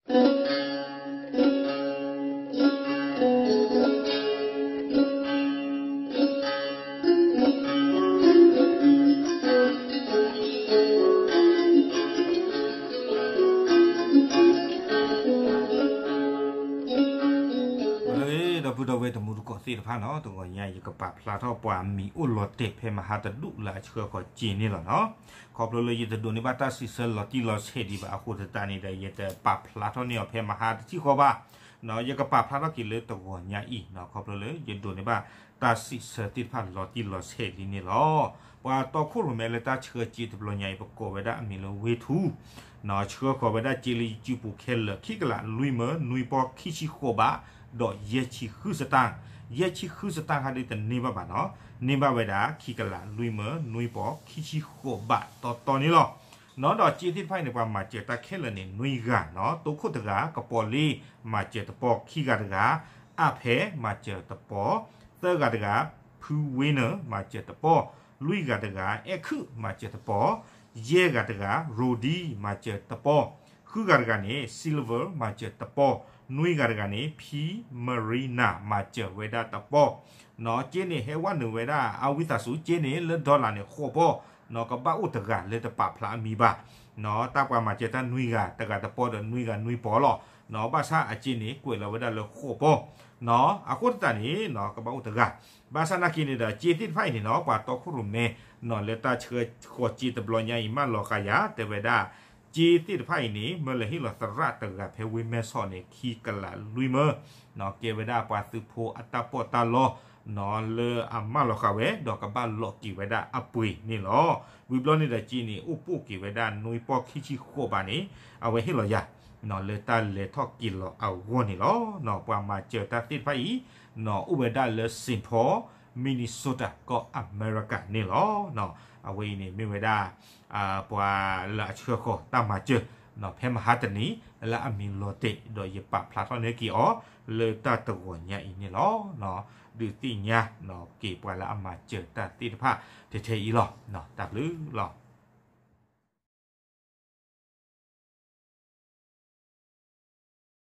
လၢဒီပုၢ်ဒီဝဲၢ် တမူတကိးသ့ၣ်တဖၣ်နီၤ, တဂီၤညါ ယကပာ်ဖျါထီၣ်ပှၤမံၤအိၣ်လီၤတဲာ် ဖဲမဟါတဒူၣ်လၢအဆှၢဃီၤစ့န့ၣ်လီၤနီၤ. ခီဖျိလၢယတဒိးန့ၢ်ဘၣ်တၢ်စံးဆၢလီၤတံၢ်လီၤဆဲးဒံးဘၣ်အဃိသတးန့ၣ်ဒီး ယတပာ်ဖျါထီၣ်န့ၢ်အီၤဖဲမဟါတထံၣ်ဃီဘၣ်. ယကပာ်ဖျါထီၣ်က့ၤလၢတဂီၤညါအံၤနီၤ, ခီဖျိလၢယဒိးန့ၢ်ဘၣ်တၢ်စံးဆၢသ့ၣ်တဖၣ်လီၤတံၢ်လီၤဆဲးလံန့ၣ်လီၤ. ပှၤတီခိၣ်ရိၣ်မဲလၢတၢ်ဆှၢစ့တဘျီညါအံၤ ပကိးဝဲဒၣ်အမံၤလၢဝ့ၢ်ထူ ဆှၢဃီၤဝဲဒၣ်စ့လၢယစုပူၤခဲလၢာ် ခံကလးလွံၢ်မၢနွံပီၢ်ခံဆံဃိးဘး ဒီးယဲၢ်ဆံဃုစတၢၢ်, ယဲၢ်ဆံဃုစတၢၢ်ခါဒ်တန့ၢ်ဘၣ်ဘၣ်နီၤ, န့ၢ်ဘၣ်ဝဲဒၣ် ခံကလးလွံၢ်မၢနွံပီၢ်ခံဆံဃိးဘးတီတီန့ၣ်လီၤ. နီၤဒီးစ့သ့ၣ်တဖၣ်အံၤန့ၣ် ပှၤမၤစၢၤတၢ်ခဲလၢာ်န့ၣ် နွံဂၤနီၤ, တိခိၣ်တဂၤ ကပီၤလ့ မၤစၢၤတပီၢ်, ခံဂၤတဂၤ အါဖဲ မၤစၢၤတပီၢ်, သၢဂၤတဂၤ ဖုဝ့နၢ မၤစၢၤတပီၢ်, လွံၢ်ဂၤတဂၤ အဲၣ်ခုၣ် မၤစၢၤတပီၢ်, ယဲၢ်ဂၤတဂၤ ရိဒံ မၤစၢၤတပီၢ်, ဃုဂၤတဂၤန့ၣ် Silver မၤစၢၤတပီၢ်, နွံဂၤတဂၤန့ၣ် ဖံမရံနၤ မၤစၢၤဝဲဒၣ်တပီၢ်. နီၤစ့န့ၣ် ဟဲဝဲနုာ်ဝဲဒၣ် အဝံသးစူၤ စ့န့ၣ် လၢ dollar န့ၣ် ဃိးပီၢ်, နီၤကဘၣ်အိၣ်တဂၤလၢတပာ်ဖျါအမံၤဘၣ်. နီၤတၢ်ပှၤမၤစၢၤတၢ်နွံဂၤ တဂၤတပီၢ်ဒီးနွံဂၤနွံပီၢ်လီၤ. နီၤဘၣ်ဆၣ်အစ့န့ၣ် ကွဲးလီၤဝဲဒၣ်လၢဃိးပီၢ်. နီၤအဃိသတးန့ၣ် နီၤကဘၣ်အိၣ်တဂၤ. ဘၣ်ဆၣ်နာ်က့န့ၣ်ဒီး စ့သ့ၣ်တဖၣ်အံၤန့ၣ်နီၤ ပှၤတီခိၣ်ရိၣ်မဲ နီၤလၢတၢ်ဆှၢဃီၤစ့တဘျီညါအံၤ မၢလီၤဃာ်ယၤ တဲဝဲဒၣ် စ့သ့ၣ်တဖၣ်အံၤန့ၣ် မၢလၢဟ့ၣ်လီၤသရၣ်တဂၤဖဲဝ့ၢ်မဲဆီးန့ၣ် ခံကလးလွံၢ်မၢ, နီၤကဲဝဲဒၣ်ပှၤသုးဖိအတၢ်ပီးတၢ်လီ နီၤလၢအမၢလီၤဃာ်ဝဲ ဒီးကဘၣ်လိးက့ၤဝဲဒၣ်အပှ့ၤန့ၣ်လီၤ. ဝံၤဘျီန့ၣ်ဒီးစ့န့ၣ် အိၣ်ပိာ်က့ၤဝဲဒၣ်နွံပီၢ်ခံဆံဃိးဘးန့ၣ် အဝဲဟ့ၣ်လီၤယၤ နီၤလၢတၢ်လဲၤထီၣ်က့ၤလီၤအဂီၢ်န့ၣ်လီၤ. နီၤပှၤမၤစၢၤတၢ်သ့ၣ်တဖၣ်အံၤ နီၤအိၣ်ဝဲဒၣ်လၢ Saint Paul Minnesota ကီၢ်အမဲရကၤန့ၣ်လီၤ. အဝဲအံၤန့ၣ်မ့ၢ်ဝဲဒၣ် ပှၤလၢအဆှၢဃီၤတၢ်မၤစၢၤ နီၤဖဲမဟါတနံၤ လၢအမံၤလီၤတဲာ် ဒီးယပာ်ဖျါထီၣ်န့ၢ်က့ၤအီၤ လၢတၢ်တဂီၤညါအံၤန့ၣ်လီၤ. ဒုးသ့ၣ်ညါ နီၤက့ၤပှၤလၢအမၤစၢၤတၢ်သ့ၣ်တဖၣ် ထဲထဲအံၤလီၤ. တၢ်ဘျုးလီၤ.